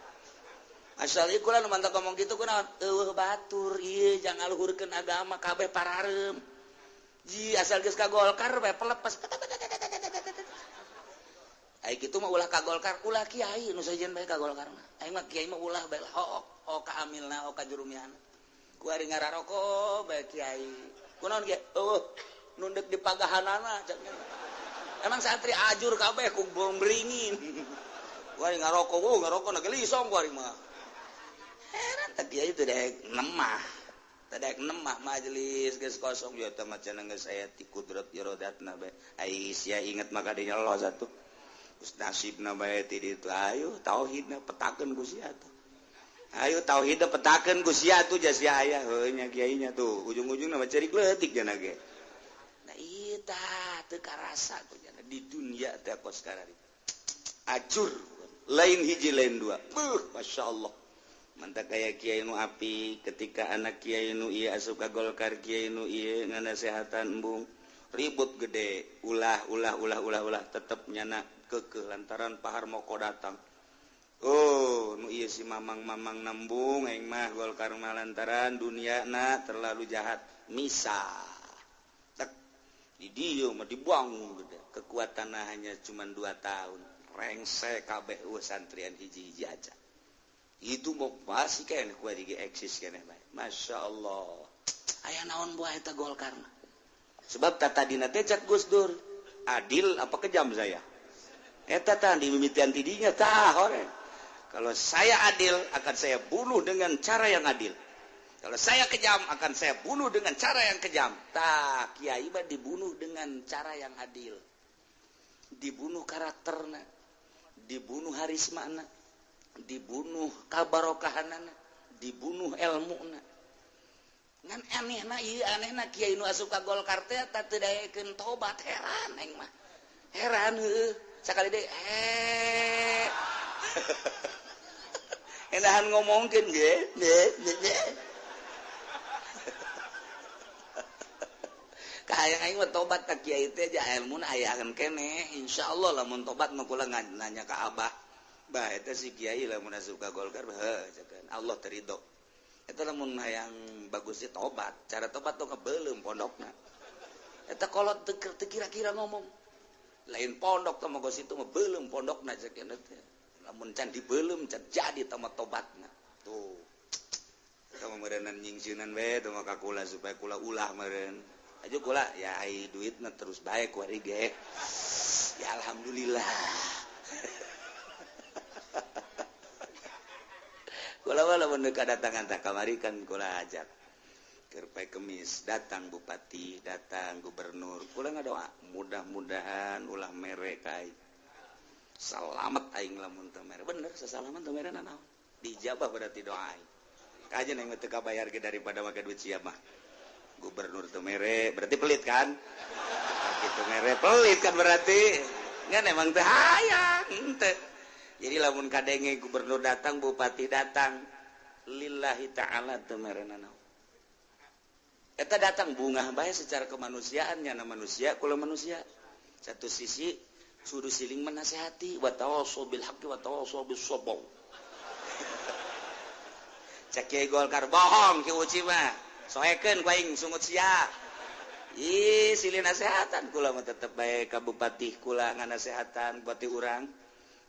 [SPEAKER 1] Asal ieu kula nu mantap ngomong kitu kunaon eueuh batur ieu jangan luhurkeun agama kabeh parareum. Ji asal geus ka Golkar bae pelepas. Ai kitu mah ulah ka Golkar, ulah kiai nu sejen bae ka Golkar mah. Aing mah kiai mah ulah bae hook, hook ka amilna, hook ka jurumiana. Ku ari ngararoko bae kiai. Kunaon kiai? Eueuh nundek di pagahanana cek. Emang santri ajur kabeh ku beringin. Ku ari ngaroko, wuh ngaroko na gelisong ku ari mah. Heran teh kiai teh daek nemah. Teh daek nemah majelis geus kosong ya teh macan geus aya ti kudrat iradatna bae. Ai sia inget maka dinya Allah satu. Geus nasibna bae ti ditu ayo tauhidna petakeun ku sia tuh. Ayo tauhidna petakeun ku sia tuh jas sia aya heuh nya kiainya tuh ujung-ujungna mah cerik leutik jana ge. Nah ieu tah teu karasa ku jana di dunia teh kos karari. Acur lain hiji lain dua. Beuh masyaallah. Mantap kaya kiai nu api ketika anak kiai nu ieu asup ka Golkar kiai nu ieu nganasehatan embung ribut gede ulah ulah ulah ulah ulah tetep nyana kekeh lantaran Pak Harmoko datang. Oh nu ieu si mamang-mamang nembung aing mah Golkar mah lantaran duniana terlalu jahat misah. Tek di dieu mah dibuang gede kekuatan hanya cuma 2 tahun rengse kabeh eueuh santrian hiji-hiji aja. Itu mau pasti kene ku di eksis kene bae. Masya Allah. Aya naon buah eta Golkar mah. Sebab tata dina teh cak Gus Dur, adil apa kejam saya? Eta tah dimimitian ti dinya tah hore. Kalau saya adil akan saya bunuh dengan cara yang adil. Kalau saya kejam akan saya bunuh dengan cara yang kejam. Tah kiai mah dibunuh dengan cara yang adil. Dibunuh karakterna, dibunuh harismana, dibunuh kabarokahanana, dibunuh elmuna. Ngan anehna ieu anehna kiai nu asup ka Golkar teh tah teu daekeun tobat heran aing mah. Heran heueuh sakali deui eh. Enahan ngomongkeun ge ge ge. Kahayang aing mah tobat ka kiai teh ja elmuna ayakeun keneh insyaallah lamun tobat mah kula nanya ka abah. Bah eta si kiai lamun asup ka Golkar heuh cekan Allah terido. Eta lamun hayang bagus sih tobat, cara tobat tuh kebelum pondokna. Eta kolot teu kira-kira ngomong. Lain pondok teh mah geus itu mah belum pondokna cekan teh. Lamun can dibelum can jadi teh mah tobatna. Tuh. Eta mah meureunnan nyingsieunan we teh mah ka kula supaya kula ulah meureun. Aju kula ya ai duitna terus bae ku ari ge. Ya alhamdulillah. Kula walaupun kedatangan tak kamari kan kula ajak. Keur poe Kemis datang bupati, datang gubernur. Kula ngadoa mudah-mudahan ulah mere ka aing. Salamet aing lamun teu mere. Bener sasalaman teu mere nanaon. Dijabah berarti doa aing. Kajen aing mah teu kabayar ge daripada make duit sia mah. Gubernur teu mere berarti pelit kan? Kitu mere pelit kan berarti. Ngan emang teu hayang henteu. Jadi lamun kadenge gubernur datang, bupati datang, lillahi ta'ala teu mere nanaon. Eta datang bungah bae secara kemanusiaan nyana manusia kula manusia. Satu sisi suruh siling menasehati wa tawassaw bil haqqi wa tawassaw bis sabr. Cek Kiai Golkar bohong Ki Uci mah. Soekeun ku aing sungut sia. Ih, silih nasehatan kula mah tetep bae ka bupati kula nganasehatan bupati urang.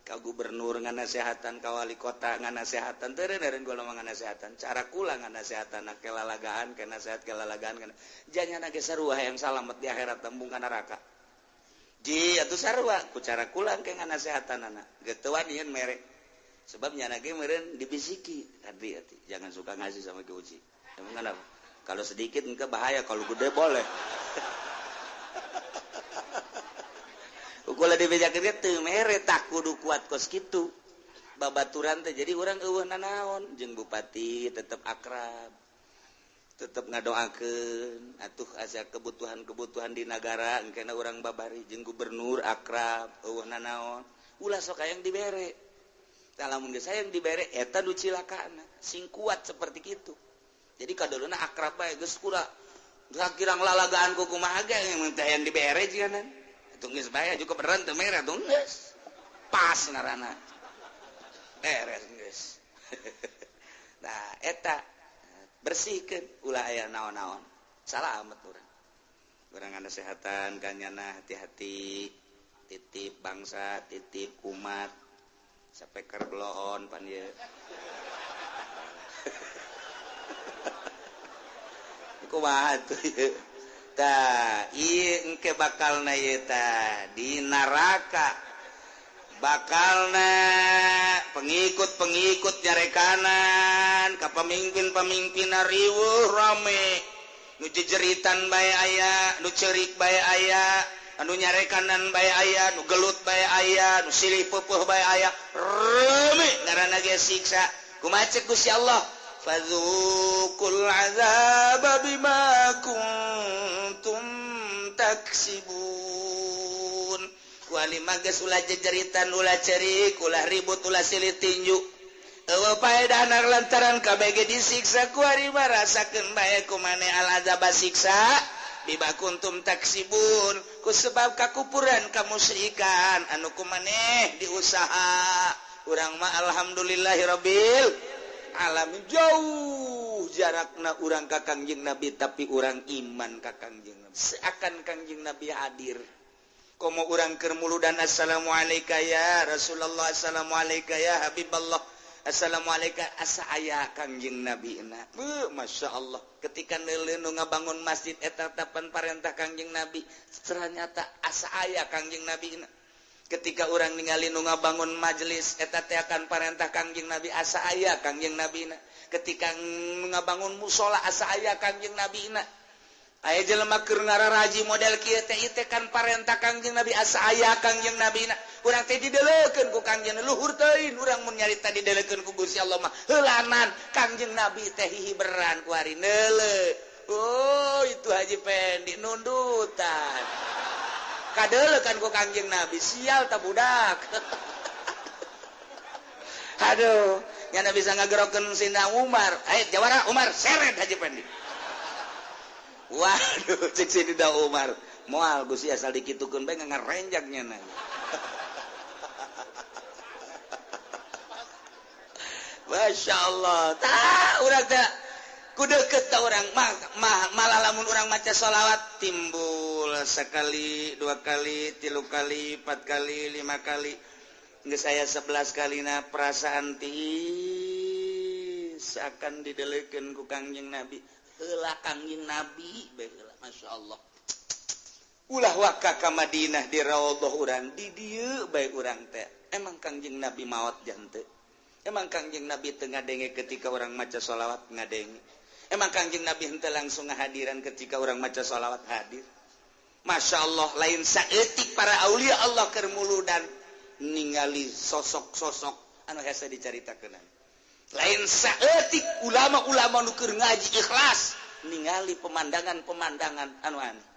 [SPEAKER 1] Ka gubernur nganasehatan, ka wali kota nganasehatan, teu eureun kula mah nganasehatan. Cara kula nganasehatan kelalagaan, ke nasehat kelalagaan kana. Janyana ge sarua hayang salamet di akhirat tembung ka neraka. Ji atuh sarua ku cara kula ke nganasehatanana. Geus teu wanian mere. Sebab nyana ge meureun dibisiki hati hati. Jangan suka ngasih sama Ki Uci. Emang kenapa? Kalau sedikit engke bahaya, kalau gede boleh. Kula dibejakeun ge teu mere tak kudu kuat kos kitu. Babaturan teh jadi urang eueuh nanaon jeung bupati tetep akrab. Tetep ngadoakeun atuh asa kebutuhan-kebutuhan di nagara engkena urang babari jeung gubernur akrab eueuh nanaon. Ulah sok hayang dibere. Tah lamun geus hayang dibere eta nu cilakana, sing kuat seperti kitu. Jadi kadoluna akrab bae geus kura. Sakirang lalagaan ku kumaha ge mun teh hayang dibere jigana. Geus bae juga beneran teu mere tuh geus. Pas ngaranna. Beres geus. Nah, eta bersihkeun ulah aya naon-naon. Salamet urang. Urang nganasehatan ka nyana hati-hati, titip bangsa, titip umat. Sapeker belohon pan ieu. Kumaha tuh ieu? Ta ieu engke bakalna ieu ta di neraka bakalna pengikut-pengikut nyarekanan ka pemimpin-pemimpinna riweuh rame nu jejeritan bae aya nu ceurik bae aya anu nyarekanan bae aya nu gelut bae aya nu silih peupeut bae aya rame ngaranna ge siksa kumaha ceuk Gusti Allah fadzuqul azaba bima kuntum taksibun. Kuali mages ulah jejeritan ulah cerik ulah ribut ulah silih tinju eueuh paedahna lantaran kabeh disiksa kuari mah rasakeun bae ku maneh al azaba siksa bima kuntum taksibun ku sebab kakupuran kamusyrikan anu ku maneh diusaha urang mah alhamdulillahirabbil alamin jauh jarakna urang ka Kangjeng Nabi tapi urang iman ka Kangjeng Nabi seakan Kangjeng Nabi hadir komo urang keur muludan assalamualaikum ya Rasulullah assalamualaikum ya Habiballah assalamualaikum asa aya Kangjeng Nabi na Masya Allah ketika neuleuh nu ngabangun masjid eta tapan parentah Kangjeng Nabi ternyata asa aya Kangjeng Nabi na ketika urang ningali nu ngabangun majelis eta teh akan parentah Kangjeng Nabi asa aya Kangjeng Nabi na ketika ngabangun musala asa aya Kangjeng Nabi na aya jelema keur ngararaji model kieu teh ieu teh kan parentah Kangjeng Nabi asa aya Kangjeng Nabi na urang teh didelekeun ku Kangjeng luhur teuing urang mun nyarita didelekeun ku Gusti Allah mah heulanan Kangjeng Nabi teh hihiberan ku ari neuleuh oh itu Haji Pendi nundutan kadelekan ku Kangjeng Nabi sial ta budak. Aduh nyana bisa ngagerokeun Sina Umar ayo jawara Umar seret Haji Pendi. Waduh cek Sina Umar moal Gusti asal dikitukeun bae ngarenjak nyana. Masya Allah tah urang teh ku deukeut ta urang mah malah lamun urang maca sholawat timbul sekali, dua kali, tilu kali, empat kali, lima kali geus aya 11 kalina perasaan tiis akan didelekeun ku Kangjeng Nabi heula Kangjeng Nabi bae heula Masya Allah. Ulah waka ka Madinah di raudhah urang di dieu bae urang teh. Emang Kangjeng Nabi maot jante. Emang Kangjeng Nabi teu ngadenge ketika orang maca sholawat ngadenge. Emang Kangjeng Nabi henteu langsung ngahadiran ketika orang maca sholawat hadir. Masya Allah lain saeutik para aulia Allah keur muludan ningali sosok-sosok anu hese dicaritakeun. Lain saeutik ulama-ulama nu keur ngaji ikhlas ningali pemandangan-pemandangan anu aneh.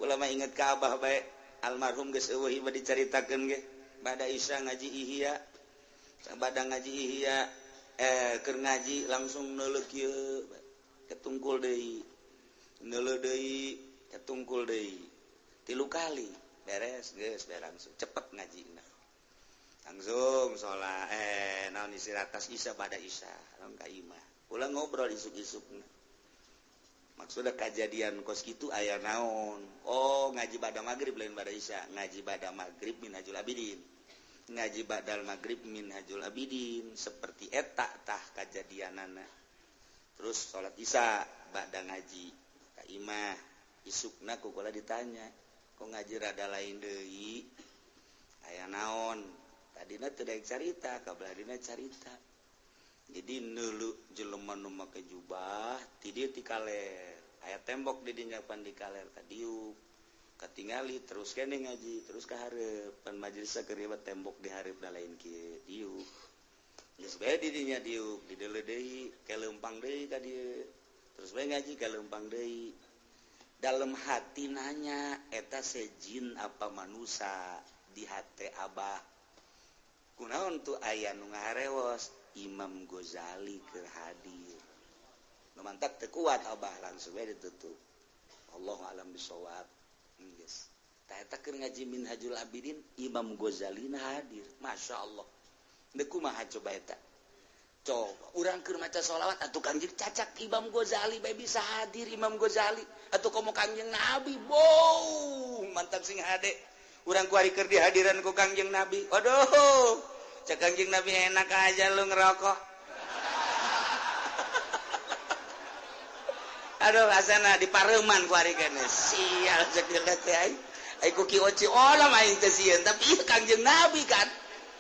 [SPEAKER 1] Kula mah inget ka abah bae almarhum geus eueuh ieu dicaritakeun ge bada isya ngaji ihya. Bada ngaji ihya keur ngaji langsung neuleuh kieu ketungkul deui. Neuleuh deui ketungkul deui 3 kali beres geus beres langsung cepet ngajina langsung sholat naon istirahat tas isya pada isya langsung ka imah ulah ngobrol isuk-isukna maksudna kajadian kos kitu aya naon oh ngaji bada maghrib lain bada isya ngaji bada maghrib Minhajul Abidin ngaji badal maghrib Minhajul Abidin seperti eta tah kajadianana terus sholat isya bada ngaji ka imah isukna ku kula ditanya kok ngaji rada lain deui aya naon tadina teu daek carita kabelah dina carita jadi neuleuh jelema nu make jubah ti dieu ti kaler aya tembok di dinya pan di kaler ka diuk katingali terus kene ngaji terus ka hareup pan majelis keur tembok di hareup da lain kieu diuk geus bae di dinya diuk dideuleu deui ka leumpang deui ka dieu terus bae ngaji ka leumpang deui dalam hati nanya eta sejin apa manusia di hati abah kunaon tuh aya nu ngaharewos Imam Ghazali keur hadir nu mantak teu kuat abah langsung we ditutup Allahu alam bisawab geus tah eta keur ngaji Minhajul Abidin Imam Ghazali na hadir Masya Allah deuk kumaha coba eta coba urang keur maca sholawat atuh Kangjeng cacak Imam Ghazali bae bisa hadir Imam Ghazali atuh komo Kangjeng Nabi bow mantap sing hade urang kuari keur dihadiran ku Kangjeng Nabi aduh cek Kangjeng Nabi enak aja lu ngerokok aduh asana di pareman kuari kene sial cek dia teh aing ai ku Ki Oci olah aing teh sieun tapi ieu Kangjeng Nabi kan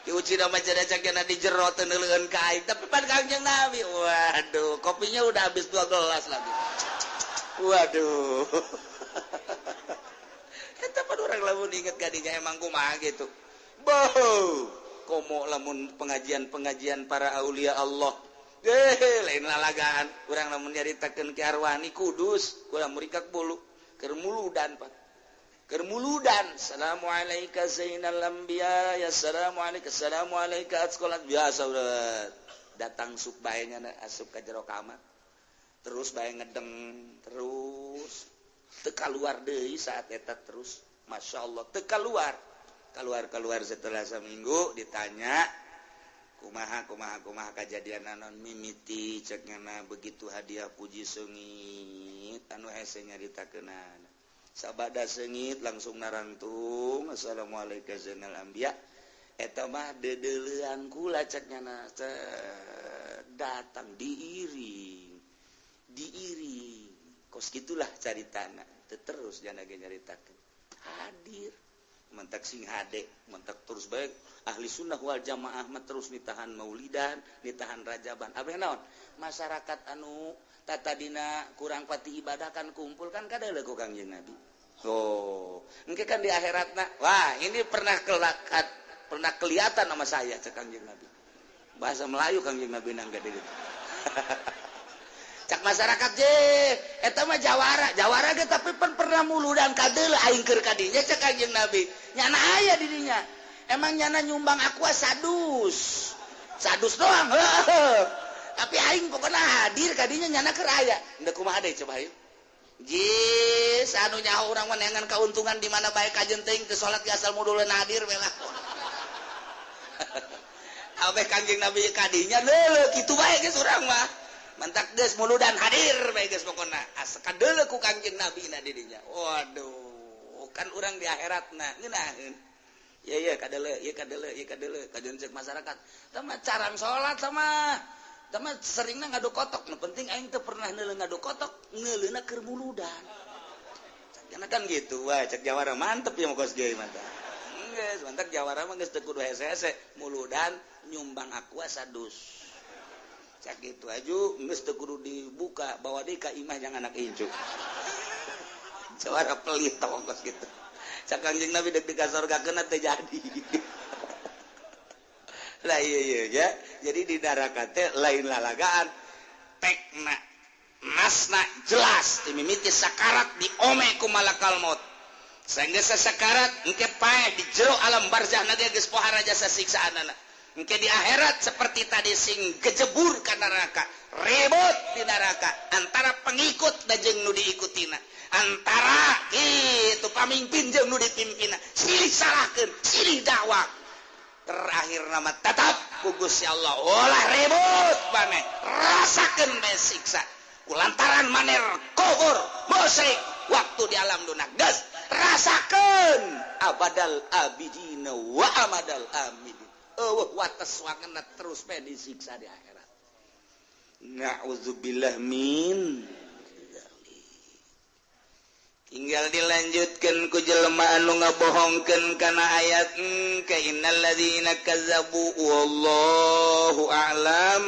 [SPEAKER 1] Ki Uci mah cakna di jero teu neuleuheun ka aing tapi pan Kangjeng Nabi waduh kopinya udah habis 2 gelas lagi waduh eta pan urang lamun inget gadinya emang kumaha gitu boh komo lamun pengajian-pengajian para aulia Allah lain lalagaan urang lamun nyaritakeun Ki Arwani Kudus kurang murikak bulu keur muludan pak kermuludan assalamualaikum zainal anbiya ya assalamualaikum assalamualaikum sekolah biasa udah datang sup bae nya asup ka jero kamar terus bae ngedeng terus teu kaluar deui saat eta terus Masya Allah teu kaluar keluar setelah seminggu ditanya kumaha kumaha kumaha kajadian naon mimiti cek ngana begitu hadiah puji seungit anu hese nyaritakeunana sabada seungit langsung narangtung assalamualaikum zainal anbiya eta mah deudeulean kula cek nyana datang diiring diiring kos kitulah caritana teu terus jana ge nyaritakeun hadir mentak sing hade mentak terus baik ahli sunnah wal jamaah mah terus nitahan maulidan nitahan rajaban abeh naon masyarakat anu tatadina kurang pati ibadah kan kumpul kan kadeuleu ku Kangjeng Nabi. Oh, engke kan di akhiratna. Wah, ini pernah kelakat, pernah kelihatan sama saya cek Kangjeng Nabi. Bahasa Melayu Kangjeng Nabi nang gede gitu. Cak masyarakat je, eta mah jawara, jawara ge tapi pan pernah muludan kadeuleu aing keur kadinya cek Kangjeng Nabi. Nyana aya di dinya. Emang nyana nyumbang aqua sadus. Sadus doang. Heuh. Tapi aing pokoknya hadir kadinya nyana keur aya. Endek kumaha deui coba ayo. Jis anu nyaho urang mah neangan kauntungan di mana bae kajen teuing teu salat ge asal mudulna hadir we lah. Abeh Kangjeng Nabi kadinya leuleuk kitu bae geus urang mah. Mantak geus muludan hadir bae geus pokona. Asa kadeuleu ku Kangjeng Nabi na di dinya. Waduh, kan urang di akhiratna ngeunaheun. Ieu ieu kadeuleu, ieu kadeuleu, ieu kadeuleu kajen ceuk masyarakat. Tah mah carang salat sama tama seringna ngadu kotok, nu penting aing teu pernah neuleuh ngadu kotok, neuleuna keur muludan. Karena kan gitu, wah, cek jawara mantep ya, kos kieu mah. Geus mantep jawara mah, geus teu kudu hese-hese muludan nyumbang Aqua sadus. Cak gitu aju geus teu kudu dibuka, bawa deui ka imah jang anak incu. Jawara pelit tong kos gitu. Cak Kangjeng Nabi dek di surga kena teu jadi. Lah, iya ya. Jadi di neraka teh lain lalagaan. Tekna nasna jelas, dimimiti sakarat diome ku malakal maut. Sehingga sesakarat engke paeh di jero alam barzah na geus pohara jasa siksaanana. Engke di akhirat seperti tadi sing gejebur ka neraka, ribut di neraka antara pengikut dan jeung nu diikutina, antara itu pamimpin jeung nu dipimpina, silih salahkeun, silih dakwah. Terakhir nama tetap ku Gusti Allah, "Ulah ribut maneh, rasakeun bae siksa kulantaran maneh kufur musyrik waktu di alam dunia. Geus rasakeun abadal abidina wa amadal amidin." Eueuh wates wangena, terus bae disiksa di akhirat. Na'udzubillah min. Tinggal dilanjutkan ku jelema anu ngabohongkeun kana ayat ke innal ladzina kazzabu, wallahu a'lam.